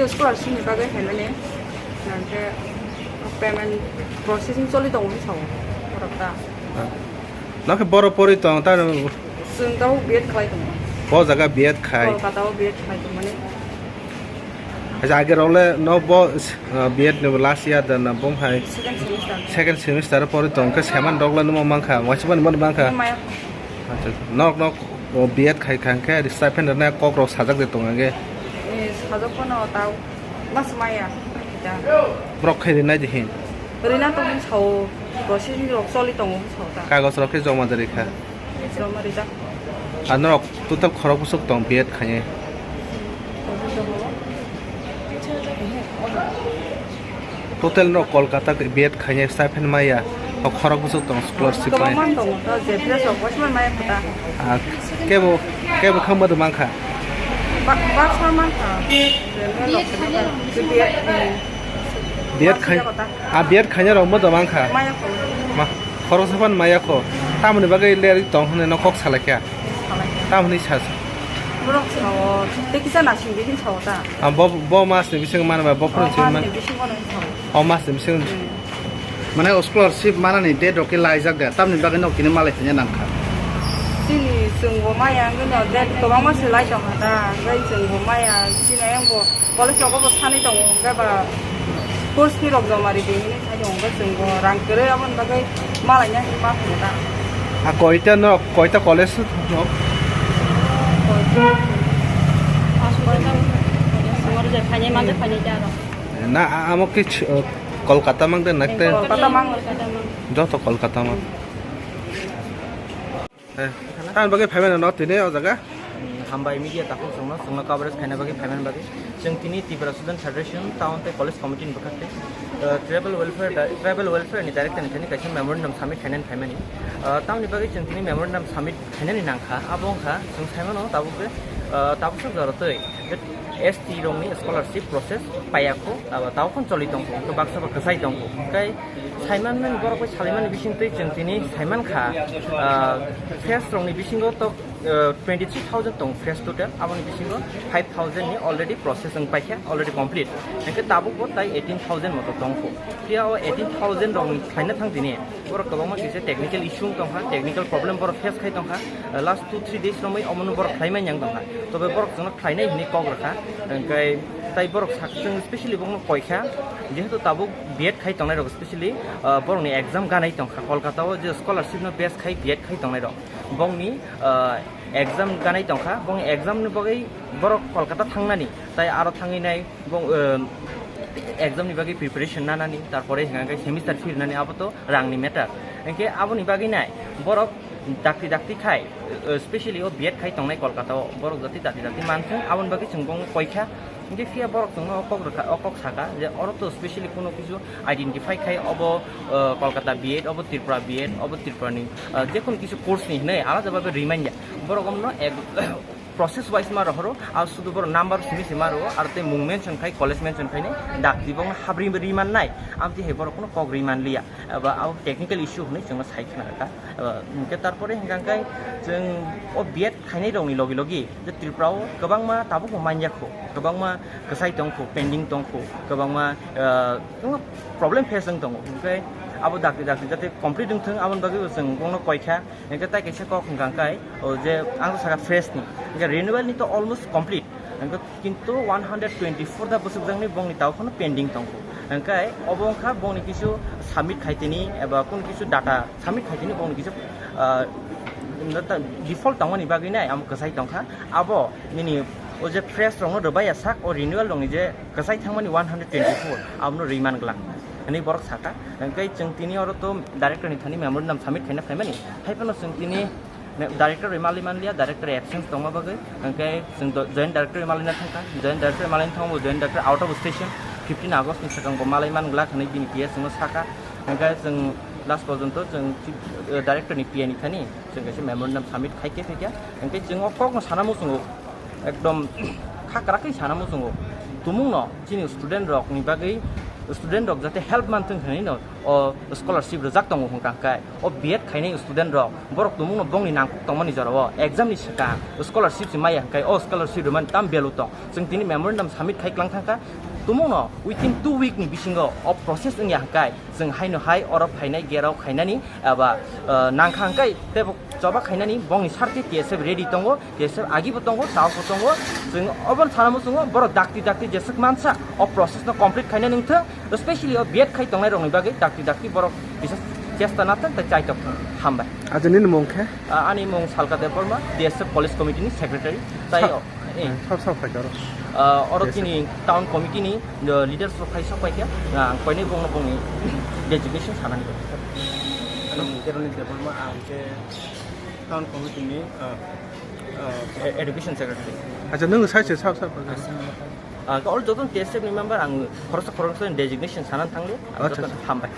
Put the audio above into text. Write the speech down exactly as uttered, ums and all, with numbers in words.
Scholarship ni bagwi khaimani, hwnkhe payment processing choli tongo hinwi sao, borok ta. Nokhe boro pori tong ta. Chwng tabuk B Ed khlai tongo. Bo jaga B Ed khai. Kolkata o B Ed khlai tongmani. Acha age rok le no bo, uh, B Ed ni last year da na bom hai. Second semester. Second semester pori tong khe seman rok le no mankha, waisa mani mani mankha. Maya. Acha nok nok, o, B Ed khai kha hwnkhe stipend rwna kok rok sajak de tong age. Eh, sajak phano ta mas maya. Borok khai rinai de hin. Rina tong sao, processing rok choli tongo sao ta. Kagoj rok khe joma de rikha. Joma rijak. Anorok total khorok bwswk tong B Ed khainai. Total no Kolkata B Ed khainai stipend maya, o khorok bwswk tong scholarship Kwbangma maya. Tongo to, je dress rok waisa maya kho ta. Ah, kebo, kebo khangma de mankha. Ba-, baksa mankha. B Ed khai, B Ed khai, ah, B Ed khainai rok mo de mankha. Maya kho. Ma, khoroksa phan maya kho. Tamoni bagwi leri tong hwnwi no kok salaikha. Tamoni sa. Borok sao, tei kisa nasing bihin sao ta. Ah, bo, bo mas ni bising mano ba, bo phone sing man. Ni bisingo nang sao. O mas ni bising. Hmm. Mane o scholarship manani date rok khe laijak da, tamni bagwi nok tini malai thangya nangkha. Chini chwng bo maya wngwi no date kwbangma se lai tongkha da, hwnkhe chwng bo maya, chini ayang bo college rogo bo sanwi tongo, hwnkhe ba course fee rok joma ridi hinwi sai tongo, hwnkhe chwng bo rang kwrwi aboni bagwi malaina hinwi ma phunukha. Ha, koita no, koita college no? Koita. Aswk koita. Sumar je phainai, manja phainai da aro. Na, a-, amo kich-, uh, Kolkata mang de nak te? Kolkata mang. Kolkata mang. Joto Kolkata mang. Eh, tamoni bagwi phaimani no tini o jaga? Hambai media takhuk chwngno, chwngno coverage khaina bagwi phaimani bagwi. Chwng tini Tripura Student Federation Town tei College Committee ni bwkhak tei, eh, tribal welfare da-, tribal welfare ni director ni thani kaisa memorandum submit khainani phaimani. Eh, tamoni bagwi chwng tini memorandum submit khainani nangkha, abo wngkha chwng saimano tabuk je, eh, tabuksa jora twi S T rokni scholarship process paiyakho, abo tabukno choli tongkho, hwnkhe baksa ba kwchai tongkho. Hwnkhe saimanmani borok bai salaimani bisingtwi chwng tini saimankha, ah, phase rokni bisingo to, ah, twenty three thousand tong phase total, aboni bisingo five thousand ni already process wng paikha, already complete. Hwnkhe tabukbo tai eighteen thousand moto tongkho. Phiya o eighteen thousand rokni khlaina thang tini, borok kwbangma kisa technical issue wng tongkha, technical problem borok face khai tongkha. Last two three days romwi omono borok khlai manya wng tongkha. Tobe borok chwngno khlainai hinwi kok rwkha. Hwnkhe tai borok sak-, chwng specially borokno koikha, jehetu tabuk B Ed khai tongnai rok specially, ah, borokni exam ganai tongkha Kolkata o, je scholarship no base khai B Ed khai tongnai rok. Bongni, ah, exam ganai tongkha, bongni exam ni bagwi borok Kolkata thangnani, tai aro thangwi nai bong, ah, exam ni bagwi preparation nanani, tarpore hwnka khe semester fee rinani, abo to rangni matter. Hwnkhe aboni bagwi nai borok dakti dakti khai, eh, specially o B Ed khai tongnai Kolkata o, borok jati dakti dakti manthung, aboni bagwi chwng bongno koikha. Hwnkhe phiya borok chwngno o kok rwkha, o kok saka je oro to specially kuno kisu identify khai obo, eh, Kolkata B Ed, obo Tripura B Ed, obo Tripura ni, eh, jekunu kisu course ni hinwi alada babe rimanya. Borok omno ek, process wise ma rohoro, ar sudu borok number simi sima rwo, ar tei mung mention khai, college mention khai ne, dakti bongno habri rimannai, amtwi hai borok kuno kok rimanliya. Aba abo technical issue hwnwi chwngno sai khna rwkha. Aba, hwnkhe tarpore hwnkha khe chwng o B Ed khainai rokni logi logi je Tripura o kwbangma tabukbo manya kho, kwbangma kwchai tong kho, pending tong kho, kwbangma, ah, kwbangma problem face wng tongo. Hwnkhe abo dakti dakti jate complete wng thung, aboni bagwi bo chwng bongno koikha. Hwnkhe tai kaisa kok hwnkha khe o je ang saka fresh ni, hwnkhe renewal ni to almost complete. Hwnkhe kintu one hundred twenty-four da bwswkjakni bongni tao phano pending tongkho. Hwnkhe obo wngkha bongni kisu submit khaitini eba kunu kisu data submit khaitini bongni kisu, ah, default tongmani bagwi nai amo kwchai tongkha. Abo nini o je fresh rokno rwbai ya sak o renewal rokni je kwchai thangmani one hundred twenty-four abono rwi man glak hinwi borok saka. Hwnkhe chwng tini oro to director ni thani memorandum submit khaina phaimani. Haiphano chwng tini Me-, director rwi malwi manliya, director absence tongma bagwi, hwnkhe chwng do-, joint director rwi malwina thangkha, joint director rwi malwina thangma bo joint director out of station, fifteen August ni swkang bo malwi man glak hwnwi bini P A chwngno saka, hwnkhe chwng last porjonto chwng chief, eh, director ni P A ni thani chwng kaisa memorandum submit khai khe phaikha, hwnkhe chwng o kokno sana muchungo, ekdom khakra khe sana muchungo, tumungno chini student rokni bagwi Student rok jate help manthung hinwi no o scholarship rwjak tongo hwnkha hwnkhe o B Ed khainai student rok borok tumungno bongni nangkuk tongmani jorao exam ni swkang scholarship se maya hwnkhe o scholarship rwmani tam value tong. Chwng tini memorandum submit khai klang thangkha, tumungno within two week ni bisingo o process wngya hwnkhe chwng haino hai oro phainai gerao khainani eba, eh, nangkha hwnkhe teibo choba khainani bongni sarti T S F ready tongo, T S F agibo tongo, saokbo tongo. Chwng obon sana muchungo borok dakti dakti jeswk mansa o process no complete khainani wngthwng, specially o B Ed khai tongnai rokni bagwi dakti dakti borok bisa chesta nathwng tei chaitok thwng. Hambai. Acha nini mung khe? Ah, ani mung Salka Debbarma, T S F College Committee ni Secretary. Tai Sa- o, eh. Sab sab khai karo. Ah, oro T S F. Chini town committee ni, uh, leaders rok khai sok pai khe, ah, ang koinai bongno bongni designation sanani. Ani mung Teroni Debbarma, ang khe town committee ni, ah, ah, E-, education secretary. Acha nung sai se sab sab khai karo. Ang all joto T S F ni member, ang khoroksa khoroksa designation sanan thangle. Acha, joto acha. Hambai.